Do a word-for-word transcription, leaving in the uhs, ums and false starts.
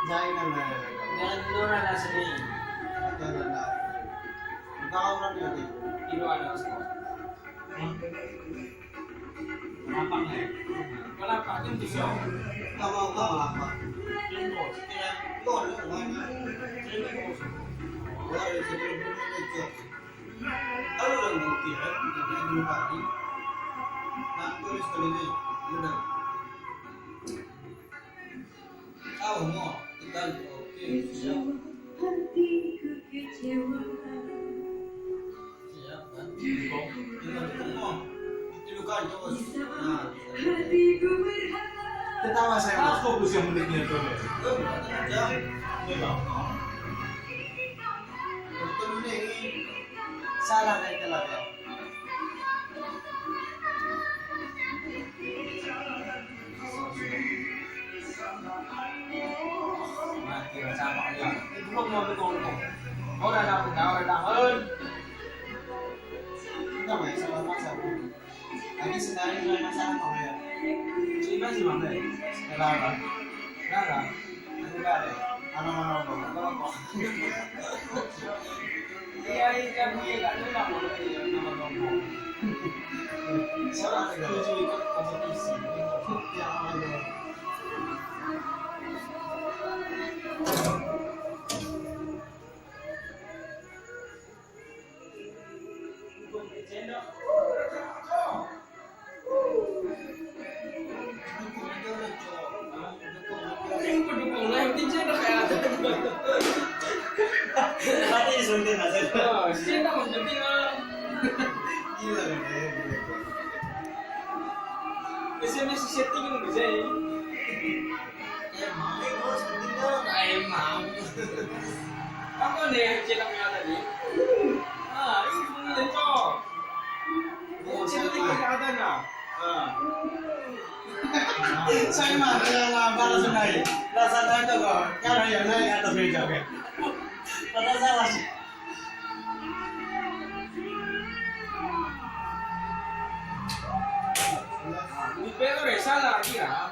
Jai nan na. Dan nurana seni. Ada nana. Kau orang dia tu. Ibu ada semua. Lapang, eh? Kalau lapang tu bisa. Kalau lapang, lapang. Jengkol. Jengkol, mana? Jengkol. Orang yang sebelum itu jengkol. Kalau orang bukti, eh, kita dulu hari. Nak tulis kali ni. Benar. Tahu mo, tekan, oke, siap. Siap, kan? Dukung. Tinggal dukung mo. Itu bukan, Bos. Nah, ketawa saya, Bos. Fokus yang menit ni, Bos. Betul, betul, betul. Betul, ini. Salah, saya telat, ya. Mati rasa apa ya? Itu belum mau betul tu. Kau dah dah, kau dah dah. Kenapa ya salah pasang? Lagi sebenarnya bukan masalah kau ya. Terima kasih bang. Kenapa? Kenapa? Iya, iya, kan, iya, kan, iya, kan, iya, kan, iya, kan. Salah setuju ikut kompetisi. Ya Allah. Mati sebentar lah, saya. Oh, saya tak mau jadi lah. Gila kan, eh, gila. S M S setting kan bisa, ya? Eh, mami, bos, penting dah. Eh, mau. Apa nih yang cakap yang tadi? Ah, ini penting, cok. Oh, cakap yang ada, nah. Ah. Saya mah, saya mah, balas naik. Rasa naik tu kok. Kalau yang naik atas meja, kan? Padahal salah sih. Di P R salah dia.